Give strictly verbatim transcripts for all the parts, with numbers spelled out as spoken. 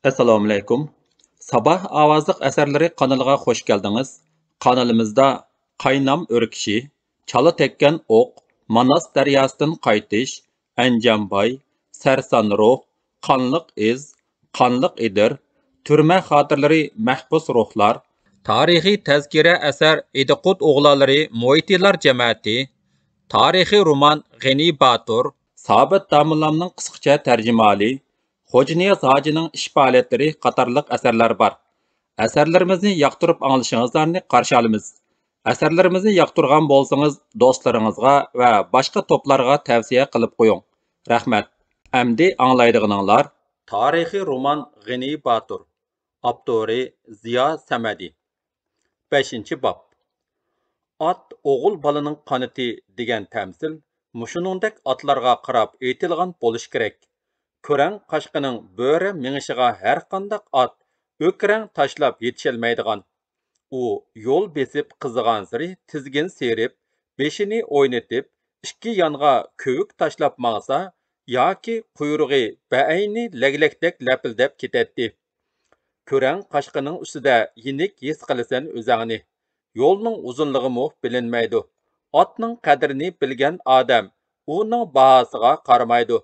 ئەسسالامۇئەلەيكۇم. ساباھ ئاۋازلىق ئەسەرلىرى قانىلىغا خوش كەلدىڭىز. قانىلىمىزدا قاينام ئۆركىشى، چالا تەگكەن ئوق، ماناس دەرياسىدىن قايتىش، ئەنجانباي، سەرسان روھ، قانلىق ئىز، قانلىق ئېدىر، تۈرمە خاتىرىلىرى، مەھبۇس روھلار، تارىخىي تەزكىرە ئەسەر ئىدىقۇت ئوغلانلىرى مۇھىتىلار جەمەتى، تارىخىي رومان غېنى باتۇر، سابىت داموللامنىڭ قىسقىچە تەرجىمىھالى، خوجانىياز ھاجىنىڭ ئىش پائالىيەتلىرى قاتارلىق ئەسەرلەر بار. ئەسەرلىرىمىزنى ياقتۇرۇپ ئاڭلىشىڭىزلارنى قارشى ئالىمىز. ئەسەرلىرىمىزنى ياقتۇرغان بولسىڭىز، دوستلىرىڭىزغا ۋە باشقا توپلارغا تەۋسىيە قىلىپ قويۇڭ. رەھمەت. ئەمدى ئاڭلايدىغىنىڭلار تارىخىي رومان غېنى باتۇر. ئاپتورى زىيا سەمەدى. بەشىنچى باب. ئات ئوغۇل بالىنىڭ قانىتى دېگەن تەمسىل مۇشۇنىڭدەك ئاتلارغا قاراپ ئېيتىلغان بولۇشى كېرەك. كۆرەڭ قاشقىنىڭ بۆرە مېڭىشىغا ھەرقانداق ئات ئۆكرەڭ تاشلاپ يېتىشەلمەيدىغان. ئۇ يول بېسىپ قىزىغانسېرى تىزگىن سىيرىپ، بېشىنى ئوينىتىپ، ئىككى يانغا كۆۋۈك تاشلاپ ماڭسا ياكى قۇيرۇقى بەئەينى لەگلەكتەك لەپىلدەپ كېتەتتى. كۆرەڭ قاشقىنىڭ ئۈستىدە يېنىك ھېس قىلىسەن ئۆزەڭنى. يولنىڭ ئۇزۇنلۇقىمۇ بىلىنمەيدۇ. ئاتنىڭ قەدرىنى بىلگەن ئادەم ئۇنىڭ باھاسىغا قارىمايدۇ.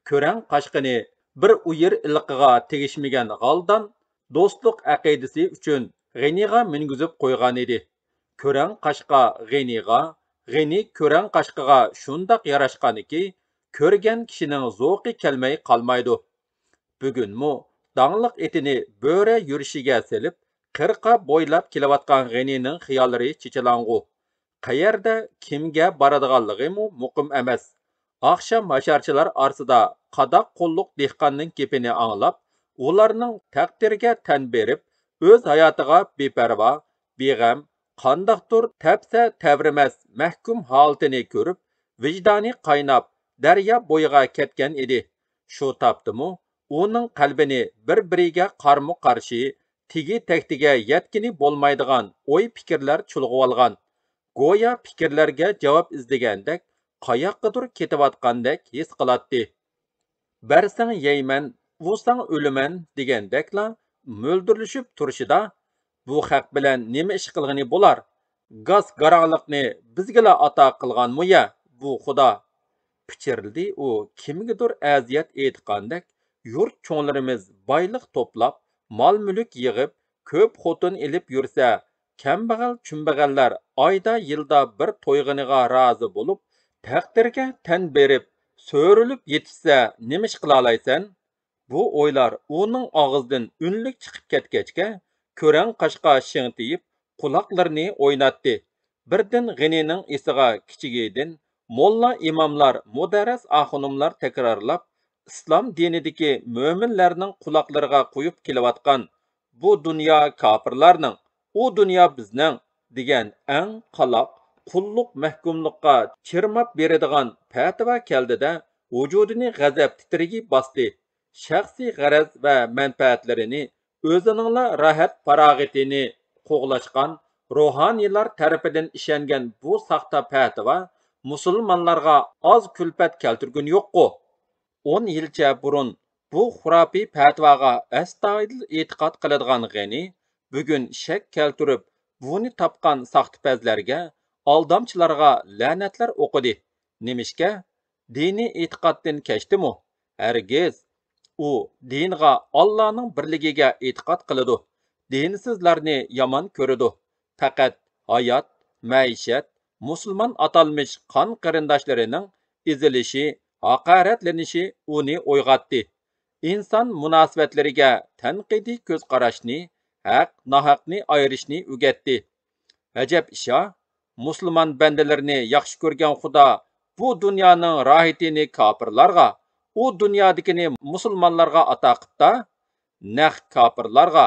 كۆرەڭ قاشقىنى بىر ئۇيۇر ئىلقىغا تېگىشمىگەن غالدان دوستلۇق ئەقىدىسى ئۈچۈن غېنىغا مىنگۈزۈپ قويغانىدى. كۆرەڭ قاشقا غېنىغا، غېنى كۆرەڭ قاشقىغا شۇنداق ياراشقانىكى، كۆرگەن كىشىنىڭ زوقى كەلمەي قالمايدۇ. بۈگۈنمۇ داڭلىق ئېتىنى بۆرە يۈرۈشىگە سېلىپ، قىرغا بويلاپ كېلىۋاتقان غېنىنىڭ خىياللىرى چېچىلاڭغۇ. قەيەردە، كىمگە بارىدىغانلىقىمۇ مۇقىم ئەمەس. ئاخشام ھاشارچىلار ئارىسىدا قاداق قوللۇق دېھقاننىڭ گېپىنى ئاڭلاپ، ئۇلارنىڭ تەقدىرىگە تەن بېرىپ، ئۆز ھاياتىغا بىپەرۋا، بىغەم، قانداقتۇر تەپسە تەۋرىمەس مەھكۇم ھالىتىنى كۆرۈپ، ۋىجدانى قايناپ، دەريا بويىغا كەتكەن ئىدى. شۇ تاپتىمۇ ئۇنىڭ قەلبىنى بىر-بىرىگە قارمۇ-قارشى، تېگى-تەكتىگە يەتكىنى بولمايدىغان ئوي-پىكىرلەر چۇلغىۋالغان. گويا پىكىرلەرگە جاۋاب ئىزدىگەندەك، قاياققىدۇر كېتىۋاتقاندەك ھېس قىلاتتى. بەرسەڭ يەيمەن، ئۇرساڭ ئۆلىمەن دېگەندەكلا مۆلدۈرلىشىپ تۇرۇشىدا، بۇ خەق بىلەن نېمە ئىش قىلغىنى بولار؟ گاس گاراڭلىقنى بىزگىلا ئاتا قىلغانمۇ يە بۇ خۇدا؟ پىچىرلىدى ئۇ كىمگىدۇر ئەزىيەت ئېيتقاندەك. يۇرت چوڭلىرىمىز بايلىق توپلاپ، مال-مۈلۈك يىغىپ، كۆپ خوتۇن ئېلىپ يۈرسە، كەمبەغەل-چۈمبەغەللەر ئايدا-يىلدا بىر تويغىنىغا رازى بولۇپ، تەقدىرگە تەن بېرىپ، سۆرىلىپ يېتىشسە نېمە ئىش قىلالايسەن؟ بۇ ئويلار ئۇنىڭ ئاغزىدىن ئۈنلۈك چىقىپ كەتكەچكە، كۆرەڭ قاشقا شىڭتىيىپ، قۇلاقلىرىنى ئويناتتى. بىردىن غېنىنىڭ ئېسىغا كىچىكىدىن موللا ئىماملار، مۇدەررىس ئاخۇنۇملار تەكرارلاپ، ئىسلام دىنىدىكى مۆمىنلەرنىڭ قۇلاقلىرىغا قۇيۇپ كېلىۋاتقان «بۇ دۇنيا كاپىرلارنىڭ، ئۇ دۇنيا بىزنىڭ» دېگەن ئەڭ قالاق، قۇللۇق مەھكۇملۇققا چىرماپ بېرىدىغان پەتىۋا كەلدى-دە، ۋۇجۇدىنى غەزەپ تىترىكى باستى. شەخسىي غەرەز ۋە مەنپەئەتلىرىنى، ئۆزىنىڭلا راھەت-پاراغىتىنى قوغلاشقان روھانىيلار تەرىپىدىن ئىشەنگەن بۇ ساختا پەتىۋا مۇسۇلمانلارغا ئاز كۈلپەت كەلتۈرگىنى يوققۇ؟ ئون يىلچە بۇرۇن بۇ خۇراپىي پەتىۋاغا ئەستايىدىل ئېتىقاد قىلىدىغان غېنى بۈگۈن شەك كەلتۈرۈپ، بۇنى تاپقان ساختىپەزلەرگە، ئالدامچىلارغا لەنەتلەر ئوقۇدى. نېمىشقا؟ دىنىي ئېتىقادتىن كەچتىمۇ؟ ھەرگىز! ئۇ دىنغا، ئاللانىڭ بىرلىكىگە ئېتىقاد قىلىدۇ. دىنسىزلارنى يامان كۆرىدۇ. پەقەت ھايات، مەئىشەت، مۇسۇلمان ئاتالمىش قان قېرىنداشلىرىنىڭ ئېزىلىشى، ھاقارەتلىنىشى ئۇنى ئويغاتتى. ئىنسان مۇناسىۋەتلىرىگە تەنقىدىي كۆز قاراشنى، ھەق، ناھەقنى ئايرىشنى ئۆگەتتى. ئەجەب ئىش-ھا! مۇسۇلمان بەندىلىرىنى ياخشى كۆرگەن خۇدا بۇ دۇنيانىڭ راھىتىنى كاپىرلارغا، ئۇ دۇنيادىكىنى مۇسۇلمانلارغا ئاتا قىپتا. نەق كاپىرلارغا،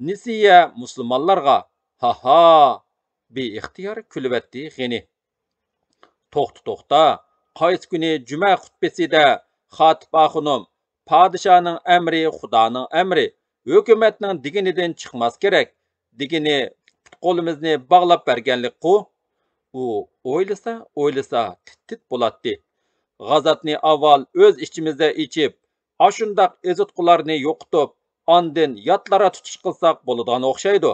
نېسىيە مۇسۇلمانلارغا. ھاھا! بىئىختىيار كۈلۈۋەتتى غېنى. توختا، توختا! قايسى كۈنى جۈمە خۇتبىسىدە خاتىپ ئاخۇنۇم «پادىشاھنىڭ ئەمرى خۇدانىڭ ئەمرى، ھۆكۈمەتنىڭ دېگىنىدىن چىقماس كېرەك» دېگىنى پۇت-قولىمىزنى باغلاپ بەرگەنلىكقۇ؟ ئۇ ئويلىسا، ئويلىسا تىت-تىت بولاتتى. غازاتنى ئاۋۋال ئۆز ئىچىمىزدە ئېچىپ، ئاشۇنداق ئېزىتقۇلارنى يوقىتىپ، ئاندىن ياتلارا تۇتۇش قىلساق بولىدىغان ئوخشايدۇ.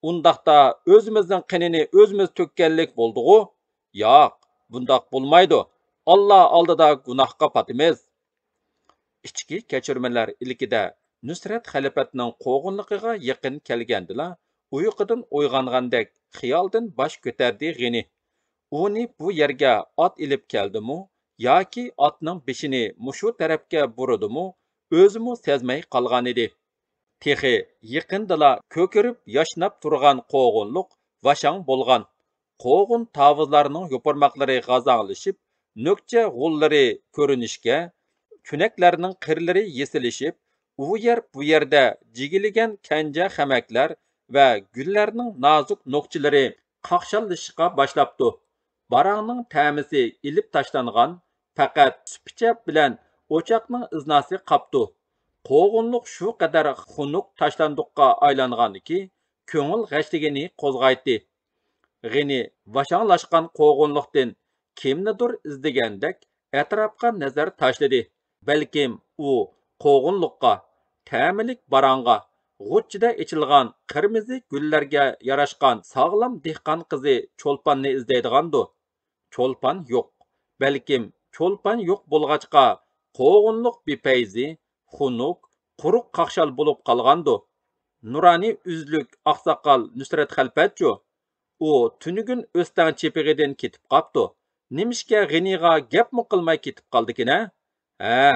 ئۇنداقتا ئۆزىمىزنىڭ قېنىنى ئۆزىمىز تۆككەنلىك بولدىغۇ؟ ياق، بۇنداق بولمايدۇ. ئاللا ئالدىدا گۇناھقا پاتىمىز. ئىچكى كەچۈرمىلەر ئىلكىدە نۇسرەت خەلپەتنىڭ قوغۇنلۇقىغا يېقىن كەلگەندىلا، ئۇيقۇدىن ئويغانغاندەك خىيالدىن باش كۆتەردى غېنى. ئۇنى بۇ يەرگە ئات ئېلىپ كەلدىمۇ ياكى ئاتنىڭ بېشىنى مۇشۇ تەرەپكە بۇرىدىمۇ، ئۆزىمۇ سەزمەي قالغانىدى. تېخى يېقىندىلا كۆكىرىپ ياشناپ تۇرغان قوغۇنلۇق ۋاشاڭ بولغان. قوغۇن تاۋۇزلارنىڭ يوپۇرماقلىرى غازاڭلىشىپ، نۆكچە غوللىرى كۆرۈنۈشكە، تۈنەكلەرنىڭ قىرلىرى يېسىلىشىپ، ئۇ يەر بۇ يەردە جىگىلىگەن كەنجە خەمەكلەر ۋە گۈللەرنىڭ نازۇك نوكچىلىرى قاقشاللىشىشقا باشلاپتۇ. باراڭنىڭ تەمىسى ئېلىپ تاشلانغان، پەقەت سۈپۈچە بىلەن ئوچاقنىڭ ئىزناسى قاپتۇ. قوغۇنلۇق شۇ قەدەر خۇنۈك تاشلاندۇققا ئايلانغانكى، كۆڭۈل غەشلىكىنى قوزغايتتى. غېنى ۋاشاڭلاشقان قوغۇنلۇقتىن كىمنىدۇر ئىزدىگەندەك ئەتراپقا نەزەر تاشلىدى. بەلكىم ئۇ قوغۇنلۇققا، تەملىك باراڭغا، غۇچچىدە ئېچىلغان قىرمىزى گۈللەرگە ياراشقان ساغلام دېھقان قىزى چولپاننى ئىزدەيدىغاندۇ؟ چولپان يوق. بەلكىم چولپان يوق بولغاچقا، قوغۇنلۇق بىپەيزى، خۇنۈك، قۇرۇق قاقشال بولۇپ قالغاندۇ؟ نۇرانى ئۈزلۈك ئاقساقال نۇسرەت خەلپەتچۇ؟ ئۇ تۈنۈگۈن ئۆستەڭ چېپىغىدىن كېتىپ قاپتۇ. نېمىشقا غېنىغا گەپمۇ قىلماي كېتىپ قالدىكىن ھە؟ ھە،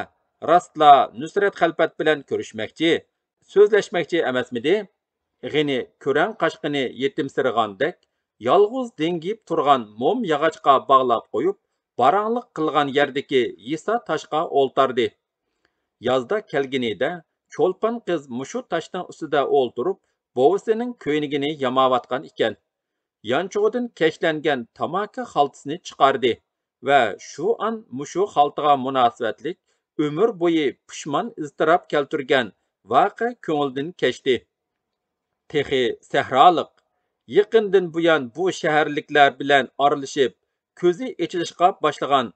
راستلا نۇسرەت خەلپەت بىلەن كۆرۈشمەكچى، سۆزلەشمەكچى ئەمەسمىدى؟ غېنى كۆرەڭ قاچقىنى يېتىمسىرىغاندەك، يالغۇز دىڭگىيىپ تۇرغان موم ياغاچقا باغلاپ قويۇپ، باراڭلىق قىلغان يەردىكى يېسا تاشقا ئولتاردى. يازدا كەلگىنىدە چولپان قىز مۇشۇ تاشنىڭ ئۈستىدە ئولتۇرۇپ، بوۋىسىنىڭ كۆينىكىنى ياماۋاتقان ئىكەن. يانچۇقىدىن كەشلەنگەن تاماكا خالتىسىنى چىقاردى ۋە شۇ ئان مۇشۇ خالتىغا مۇناسىۋەتلىك ئۆمۈر بويى پۇشمان ئىزتىراپ كەلتۈرگەن ۋەقە كۆڭلىدىن كەچتى. تېخى سەھرالىق، يېقىندىن بۇيان بۇ شەھەرلىكلەر بىلەن ئارىلىشىپ، كۆزى ئېچىلىشقا باشلىغان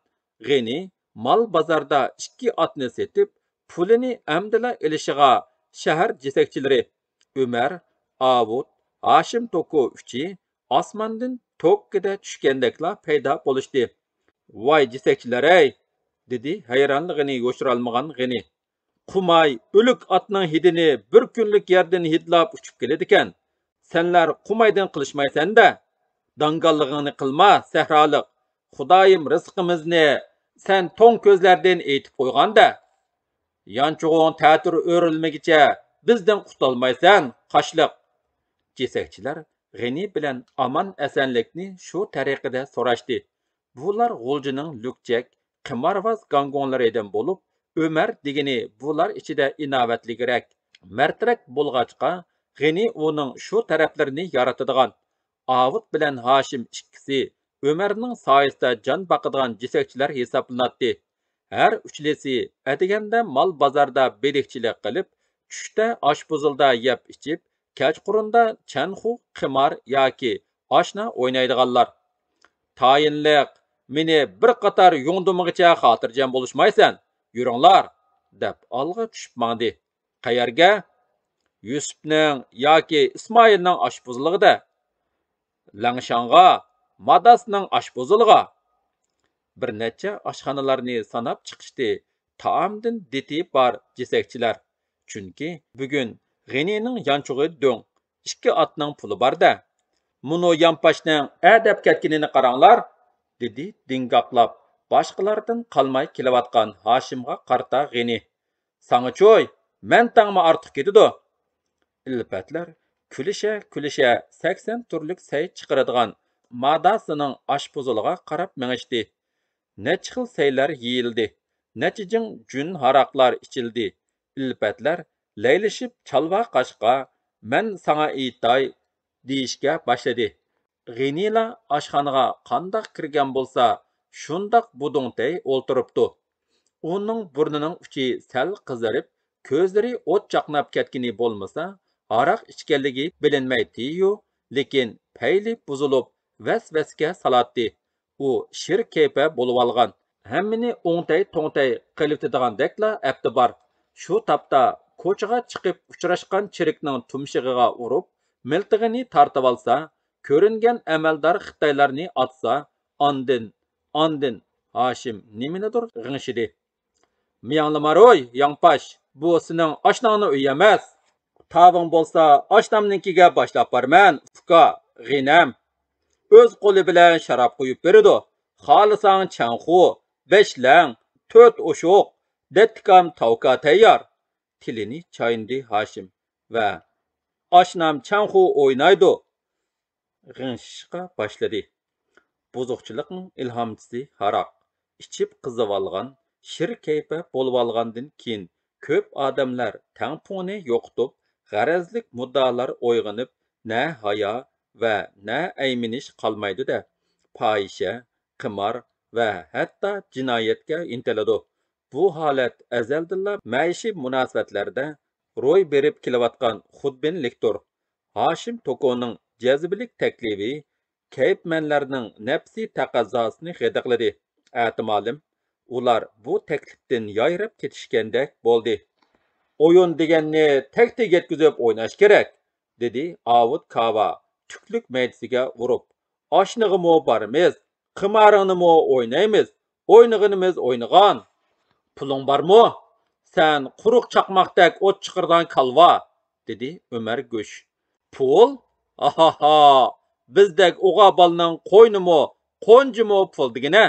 غېنى مال بازاردا ئىككى ئاتنى سېتىپ، پۇلىنى ئەمدىلا ئېلىشىغا شەھەر جېسەكچىلىرى ئۆمەر، ئاۋۇت، ھاشىم توكۇ ئۈچى ئاسماندىن توككىدە چۈشكەندەكلا پەيدا بولۇشتى. ۋاي جېسەكچىلەر ھەي! دېدى ھەيرانلىقىنى يوشۇرالمىغان غېنى. قۇماي ئۆلۈك ئاتنىڭ ھىدىنى بىر كۈنلۈك يەردىن ھىدلاپ ئۇچۇپ كېلىدىكەن. سەنلەر قۇمايدىن قېلىشمايسەن-دە. داڭگاللىقىڭنى قىلما، سەھرالىق. خۇدايىم رىزقىمىزنى سەن توڭ كۆزلەردىن ئېيتىپ قويغان-دە. يانچۇقۇڭ تەتۈر ئۆرۈلمىگىچە بىزدىن قۇتۇلالمايسەن، قاشلىق. جېسەكچىلەر غېنى بىلەن ئامان ئەسەنلىكنى شۇ تەرىقىدە سوراشتى. بۇلار غۇلجىنىڭ لۈكچەك، قىمارۋاز گاڭگوڭلىرىدىن بولۇپ، ئۆمەر دېگىنى بۇلار ئىچىدە ئىناۋەتلىكرەك، مەردرەك بولغاچقا، غېنى ئۇنىڭ شۇ تەرەپلىرىنى يارىتىدىغان. ئاۋۇت بىلەن ھاشىم ئىككىسى ئۆمەرنىڭ سايىسىدا جان باقىدىغان جېسەكچىلەر ھېسابلىناتتى. ھەر ئۈچلىسى ئەتىگەندە مال بازاردا بېلىقچىلىق قىلىپ، چۈشتە ئاشپۇزۇلدا يەپ ئىچىپ، كەچقۇرۇندا چەنخۇ، قىمار ياكى ئاشنا ئوينايدىغانلار. تايىنلىق، مېنى بىر قاتار يۇڭدۇمىغىچە خاتىرجەم بولۇشمايسەن، يۈرۈڭلار، دەپ ئالغا چۈشۈپ ماڭدى. قەيەرگە؟ يۈسۈپنىڭ ياكى ئىسمائىلنىڭ ئاشپۇزۇلىغىدە. لەڭشاڭغا، ماداسنىڭ ئاشپۇزۇلىغا. بىر نەچچە ئاشخانىلارنى ساناپ چىقىشتى تائامدىن دىتى بار جېسەكچىلەر. چۈنكى بۈگۈن غېنىنىڭ يانچۇقى دۆڭ، ئىككى ئاتنىڭ پۇلى بار-دە. مۇنۇ يانپاشنىڭ ئەدەپ كەتكىنىنى قاراڭلار، دېدى دىڭگاقلاپ باشقىلاردىن قالماي كېلىۋاتقان ھاشىمغا قارىتا غېنى. ساڭىچۇي، مەن تاڭما ئارتۇق كېتىدۇ. ئۈلپەتلەر كۈلۈشە-كۈلۈشە سەكسەن تۈرلۈك سەي چىقىرىدىغان ماداسىنىڭ ئاشپۇزۇلىغا قاراپ مېڭىشتى. نەچچە خىل سەيلەر يېيىلدى، نەچچە جىڭ جۈن ھاراقلار ئىچىلدى. ئۈلپەتلەر لەيلىشىپ چالۋا قاشقا، مەن ساڭا ئېيتاي، دېيىشكە باشلىدى. غېنىلا ئاشخانىغا قانداق كىرگەن بولسا، شۇنداق بۇدۇڭتەي ئولتۇرۇپتۇ. ئۇنىڭ بۇرنىنىڭ ئۇچى سەل قىزىرىپ، كۆزلىرى ئوت چاقناپ كەتكىنى بولمىسا، ھاراق ئىچكەنلىكى بىلىنمەيتتىيۇ، لېكىن پەيلى بۇزۇلۇپ، ۋەس-ۋەسكە سالاتتى. ئۇ شىر كەيپە بولۇۋالغان، ھەممىنى ئوڭتەي-توڭتەي قىلىۋېتىدىغاندەكلا ئەپتى بار. شۇ تاپتا كوچىغا چىقىپ ئۇچراشقان چېرىكنىڭ تۇمشۇقىغا ئۇرۇپ، مىلتىقىنى تارتىۋالسا، كۆرۈنگەن ئەمەلدار خىتايلارنى ئاتسا، ئاندىن، ئاندىن، ھاشىم نېمىنىدۇر غىڭشىدى. مىياڭلىما روي، ياڭپاش، بۇ سېنىڭ ئاشناڭنىڭ ئۆيى ئەمەس. تاۋىڭ بولسا ئاشنامنىڭكىگە باشلاپ بارىمەن، ئۇكا، غېنىم. ئۆز قولى بىلەن شاراب قۇيۇپ بېرىدۇ. خالىساڭ چەنخۇ، بەش لەڭ، تۆت ئوشۇق، دەتتىكام تاۋكا تەييار. تىلىنى چاينىدى ھاشىم ۋە ئاشنام چەنخۇ ئوينايدۇ. غىڭشىشقا باشلىدى. بۇزۇقچىلىقنىڭ ئىلھامچىسى ھاراق ئىچىپ قىزىۋالغان، شىر كەيپە بولۇۋالغاندىن كېيىن، كۆپ ئادەملەر تەڭپۇڭنى يوقىتىپ، غەرەزلىك مۇددىئالار ئويغىنىپ، نە ھايا ۋە نە ئەيمىنىش قالمايدۇ-دە، پاھىشە، قىمار ۋە ھەتتا جىنايەتكە ئىنتىلىدۇ. بۇ ھالەت ئەزەلدىنلا مەئىشىي مۇناسىۋەتلەردە روي بېرىپ كېلىۋاتقان خۇدبىنلىكتۇر. ھاشىم توكونىڭ جەزبىلىك تەكلىپى كەيپمەنلەرنىڭ نەپسىي تەقەززاسىنى غىدىقلىدى. ئەتىمالىم، ئۇلار بۇ تەكلىپتىن يايراپ كېتىشكەندەك بولدى. ئويۇن دېگەننى تەكتىگە يەتكۈزۈپ ئويناش كېرەك، دېدى ئاۋۇت كاۋا تۈكلۈك مەيدىسىگە ئۇرۇپ. ئاشنىغىمۇ بارىمىز، قىمارىڭنىمۇ ئوينايمىز، ئوينىغىنىمىز ئوينىغان. پۇلۇڭ بارمۇ؟ سەن قۇرۇق چاقماقتەك ئوت چىقىرىدىغان كالۋا، دېدى ئۆمەر گۆش. پۇل؟ ئاھاھا، بىزدەك ئوغا بالىنىڭ قوينىمۇ، قونجىمۇ پۇل دېگىنە،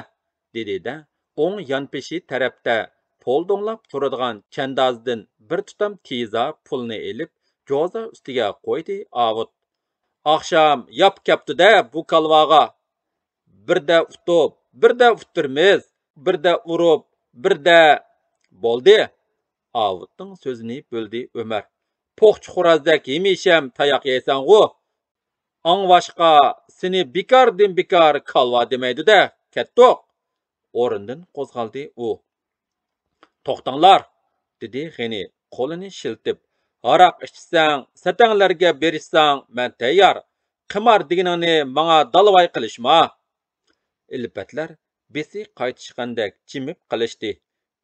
دېدى-دە، ئوڭ يانپېشى تەرەپتە پولدوڭلاپ تۇرىدىغان چەندازىدىن بىر تۇتام تېزا پۇلنى ئېلىپ، جوزا ئۈستىگە قويدى ئاۋۇت. ئاخشام ياپا كەپتۇ-دە بۇ كالۋاغا. بىردە ئۇتۇپ، بىردە ئۇتتۇرىمىز، بىردە ئۇرۇپ، بىردە. بولدى. ئاۋۇتنىڭ سۆزىنى بۆلدى ئۆمەر. پوخچى خورازدەك ھېمىشەم تاياق يەيسەنغۇ. ئاڭۋاشقا سېنى بىكاردىن بىكار كالۋا دېمەيدۇ-دە، كەتتۇق. ئورنىدىن قوزغالدى ئۇ. توختاڭلار، دېدى غېنى قولىنى شىلتىپ. ھاراق ئىچسەڭ، سەتەڭلەرگە بېرىشساڭ، مەن تەييار. قىمار دېگىنىڭنى ماڭا دالۋاي قىلىشما. ئىلپەتلەر بېسى قايتىشقاندەك جىمىپ قېلىشتى.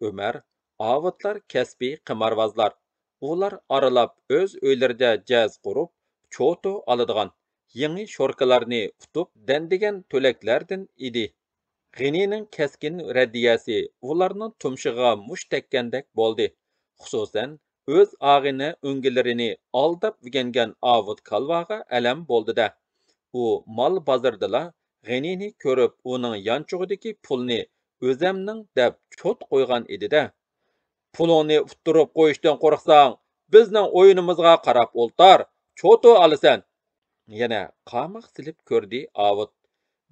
ئۆمەر، ئاۋۇتلار كەسپىي قىمارۋازلار. ئۇلار ئارىلاپ ئۆز ئۆيلىرىدە جەز قۇرۇپ، چوتۇ ئالىدىغان، يېڭى شوركىلارنى ئۇتۇپ دەندىگەن تۆلەكلەردىن ئىدى. غېنىنىڭ كەسكىن رەددىيەسى ئۇلارنىڭ تۇمشۇقىغا مۇشت تەگكەندەك بولدى. خۇسۇسەن، ئۆز ئاغىنە ئۆڭگىلىرىنى ئالداپ ئۆگەنگەن ئاۋۇت كالۋاغا ئەلەم بولدى-دە. ئۇ مال بازىرىدىلا غېنىنى كۆرۈپ، ئۇنىڭ يانچۇقىدىكى پۇلنى ئۆزەمنىڭ دەپ چوت قويغان ئىدى-دە. پۇلۇڭنى ئۇتتۇرۇپ قويۇشتىن قورقساڭ، بىزنىڭ ئويۇنىمىزغا قاراپ ئولتۇر، چوتۇ ئالىسەن. يەنە قاماق سېلىپ كۆردى ئاۋۇت.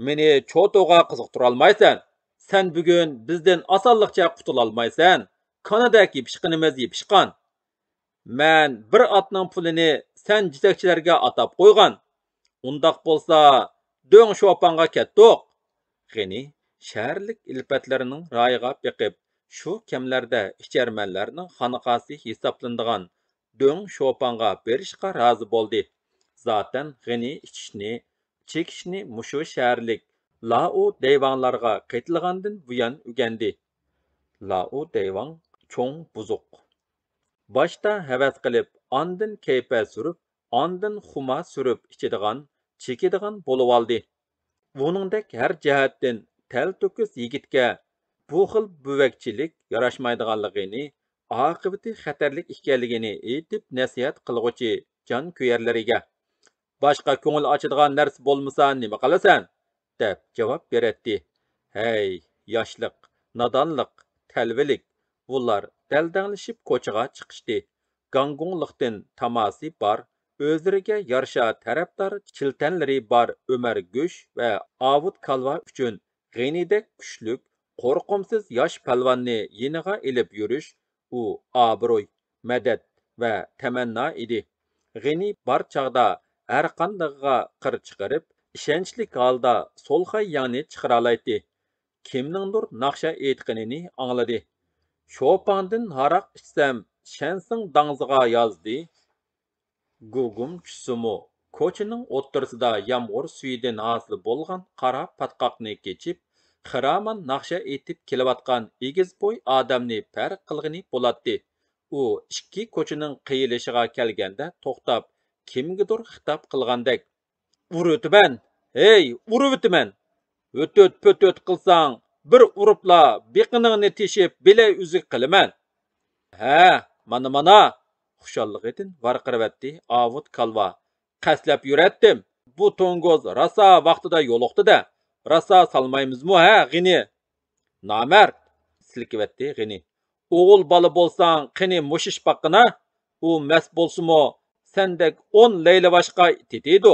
مېنى چوتۇغا قىزىقتۇرالمايسەن. سەن بۈگۈن بىزدىن ئاسانلىقچە قۇتۇلالمايسەن. كانىدەك يېپىشقىنىمىز يېپىشقان. مەن بىر ئاتنىڭ پۇلىنى سەن جېتەكچىلەرگە ئاتاپ قويغان. ئۇنداق بولسا، دۆڭ شوپانغا كەتتۇق. غېنى شەھەرلىك ئىلپەتلەرنىڭ رايىغا بېقىپ، شۇ كەملەردە ئىچەرمەنلەرنىڭ خانىقاسى ھېسابلىنىدىغان دۆڭ شوپانغا بېرىشقا رازى بولدى. زاتەن غېنى ئىچىشنى، چېكىشنى مۇشۇ شەھەرلىك لائۇ دەيۋاڭلارغا قېتىلغاندىن بۇيان ئۆگەندى. لائۇ دەيۋاڭ چوڭ بۇزۇق. باشتا ھەۋەس قىلىپ، ئاندىن كەيپە سۈرۈپ، ئاندىن خۇما سۈرۈپ ئىچىدىغان، چېكىدىغان بولۇۋالدى. بۇنىڭدەك ھەر جەھەتتىن تەلتۆكۈس يىگىتكە بۇ خىل بۆۋەكچىلىك ياراشمايدىغانلىقىنى، ئاقىۋىتى خەتەرلىك ئىكەنلىكىنى ئېيتىپ نەسىھەت قىلغۇچى جانكۆيەرلىرىگە، باشقا كۆڭۈل ئاچىدىغان نەرسە بولمىسا نېمە قىلىسەن؟ دەپ جاۋاب بېرەتتى. ھەي، ياشلىق، نادانلىق، تەلۋىلىك. ئۇلار دەلدەڭلىشىپ كوچىغا چىقىشتى. گاڭگۇڭلۇقتىن تاماسى بار، ئۆزلىرىگە يارىشا تەرەپدار چىلتەنلىرى بار ئۆمەر گۆش ۋە ئاۋۇت كالۋا ئۈچۈن غېنىدەك كۈچلۈك، قورقۇمسىز ياش پەلۋاننى يېنىغا ئېلىپ يۈرۈش، ئۇ ئابرۇي، مەدەت ۋە تەمەننا ئىدى. غېنى بار چاغدا ھەرقاندىقىغا قىر چىقىرىپ، ئىشەنچلىك ھالدا سولخاي ياڭنى چىقىرالايتتى. كىمنىڭدۇر ناخشا ئېيتقىنىنى ئاڭلىدى. شوپاڭدىن ھاراق ئىچسەم، شەنسىڭ داڭزىغا يازدى. گۇگۇم چۈشسىمۇ، كوچىنىڭ ئوتتۇرىسىدا يامغۇر سۈيىدىن ھاسىل بولغان قارا پاتقاقنى كېچىپ، خىرامان ناخشا ئېيتىپ كېلىۋاتقان ئېگىز بوي ئادەمنى پەرق قىلغىنى بولاتتى. ئۇ ئىككى كوچىنىڭ قىيىلىشىغا كەلگەندە توختاپ، كىمگىدۇر خىتاب قىلغاندەك، ئۇرۇۋېتىمەن! ھەي، ئۇرۇۋېتىمەن! ھۆتۆت-پۆتۆت قىلساڭ، بىر ئۇرۇپلا بېقىنىڭنى تېشىپ بىلەي ئۈزۈك قىلىمەن! ھە، مانا، مانا! خۇشاللىقىدىن ۋارقىرىۋەتتى ئاۋۇت كالۋا. قەستلەپ يۈرەتتىم. بۇ توڭگۇز راسا ۋاقتىدا يولۇقتى-دە. راسا سالمايمىزمۇ ھە، غېنى؟ نامەرد! سىلكىۋەتتى غېنى. ئوغۇل بالا بولساڭ قېنى مۇشۇ ئىش باققىنا؟ ئۇ مەس بولسىمۇ، سەندەك ئون لەيلىۋاشقا تېتىيدۇ.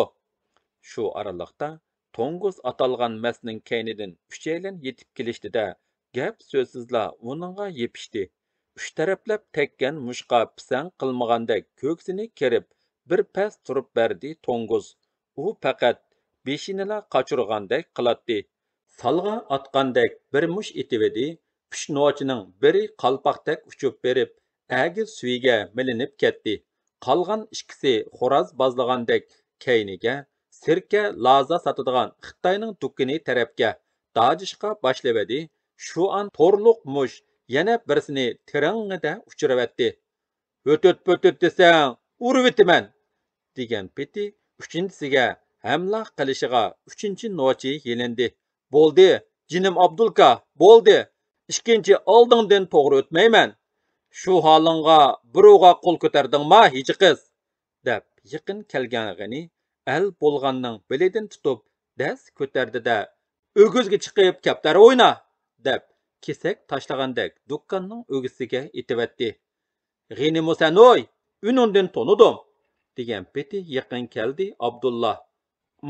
شۇ ئارىلىقتا توڭگۇز ئاتالغان مەسنىڭ كەينىدىن ئۈچەيلەن يېتىپ كېلىشتى-دە، گەپ سۆزسىزلا ئۇنىڭغا يېپىشتى. ئۈچ تەرەپلەپ تەگكەن مۇشقا پىسەڭ قىلمىغاندەك كۆكسىنى كېرىپ، بىر پەس تۇرۇپ بەردى توڭگۇز. ئۇ پەقەت بېشىنىلا قاچۇرغاندەك قىلاتتى. سالغا ئاتقاندەك بىر مۇش ئېتىۋىدى، ئۈچ نوچىنىڭ بىرى قالپاقتەك ئۇچۇپ بېرىپ، ئەگىز سۈيىگە مىلىنىپ كەتتى. قالغان ئىككىسى خوراز بازلىغاندەك كەينىگە، سىركە لازا ساتىدىغان خىتاينىڭ دۇكىنى تەرەپكە داجىشقا باشلىۋىدى. شۇ ئان تورلۇق مۇش يەنە بىرسىنى تىرىڭڭىدە ئۇچۇرۇۋەتتى. ھۆتۈت-پۆتۈت دېسەڭ، ئۇرۇۋېتىمەن! دېگەن پېتى ئۈچىنچىسىگە ھەملا قىلىشىغا ئۈچىنچى نوچى يېلىندى. بولدى، جېنىم ئابدۇلكا، بولدى! ئىككىنچى ئالدىڭدىن توغرا ئۆتمەيمەن! شۇ ھالىڭغا بىراۋغا قول كۆتەردىڭما، ھىجى قىز؟ دەپ يېقىن كەلگەن غېنى ئەل بولغاننىڭ بېلىدىن تۇتۇپ دەس كۆتەردى-دە، ئۆگۈزگە چىقىپ كەپتەر ئوينا! دەپ كېسەك تاشلىغاندەك دۇكاننىڭ ئۆگزىسىگە ئېتىۋەتتى. غېنىمۇ سەنۇي، ئۈنۈڭدىن تونۇدۇم! دېگەن پېتى يېقىن كەلدى ئابدۇللا.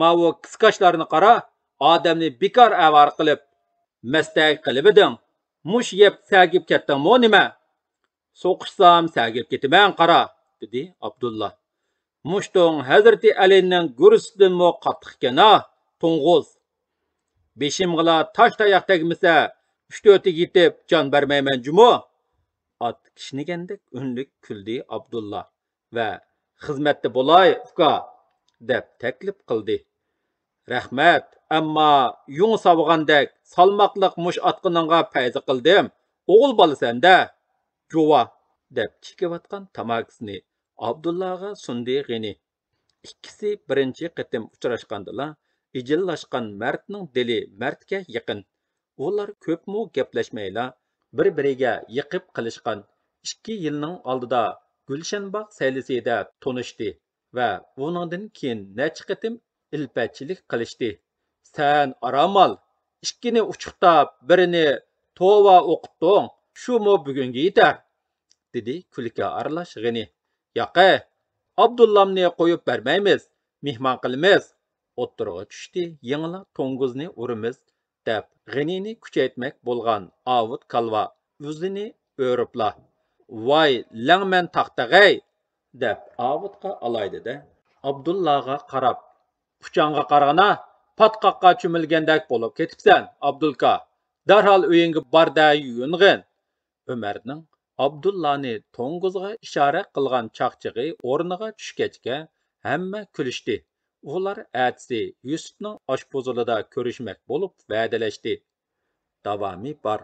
ماۋۇ كىسكاشلارنى قارا، ئادەمنى بىكار ئاۋارە قىلىپ، مەستەك قىلىۋىدىڭ. مۇش يەپ سەگىپ كەتتىڭمۇ نېمە؟ سوقۇشسام سەگىپ كېتىمەن قارا، دېدى ئابدۇللا. مۇشتۇڭ ھەزرىتى ئەلىنىڭ گۈررىسىدىنمۇ قاتتىقكەن ھا، توڭغۇز. بېشىمغىلا تاش تاياق تەگمىسە، ئۈچ تۆتىگە يېتىپ جان بەرمەيمەن جۇمۇ. ئات كىشنىگەندەك ئۈنلۈك كۈلدى ئابدۇللا ۋە خىزمەتتە بولاي، ئۇكا، دەپ تەكلىپ قىلدى. رەھمەت، ئەمما يۇڭ ساۋىغاندەك سالماقلىق مۇش ئاتقىنىڭغا پەيزى قىلدىم، ئوغۇل بالىسەن-دە. جۇۋا، دەپ چېكىۋاتقان تاماكىسىنى ئابدۇللاغا سۇندى غېنى. ئىككىسى بىرىنچى قېتىم ئۇچراشقاندىلا، ئىجىللاشقان مەردنىڭ دىلى مەردكە يېقىن. ئۇلار كۆپمۇ گەپلەشمەيلا، بىر-بىرىگە يېقىپ قېلىشقان. ئىككى يىلنىڭ ئالدىدا گۈلشەنباغ سەيلىسىدە تونۇشتى ۋە ئۇنىڭدىن كېيىن نەچچە قېتىم ئىلپەتچىلىك قىلىشتى. سەن ئارام ئال، ئىككىنى ئۇچۇقتاپ، بىرىنى توۋا ئوقۇتتۇڭ، شۇمۇ بۈگۈنگە يېتەر، دېدى كۈلكە ئارىلاش غېنى. ياقەي، ئابدۇللامنى قويۇپ بەرمەيمىز، مېھمان قىلىمىز. ئوتتۇرىغا چۈشتى، يېڭىلا توڭگۇزنى ئۇرىمىز، دەپ غېنىنى كۈچەيتمەك بولغان ئاۋۇت كالۋا ئۆزىنى ئۆرۈپلا، ۋاي لەڭمەن تاختەغەي! دەپ ئاۋۇتقا ئالايدى-دە، ئابدۇللاغا قاراپ، ئۇچاڭغا قارىغىنا، پاتقاققا چۆمۈلگەندەك بولۇپ كېتىپسەن، ئابدۇلكا! دەرھال ئۆيۈڭگە بار-دە، يۇيۇنغىن! ئۆمەرنىڭ ئابدۇللانى توڭگۇزغا ئىشارە قىلغان چاقچىقى ئورنىغا چۈشكەچكە، ھەممە كۈلۈشتى. ئۇلار ئەتىسى يۈسۈپنىڭ ئاشپۇزۇلىدا كۆرۈشمەك بولۇپ ۋەدىلەشتى. داۋامى بار.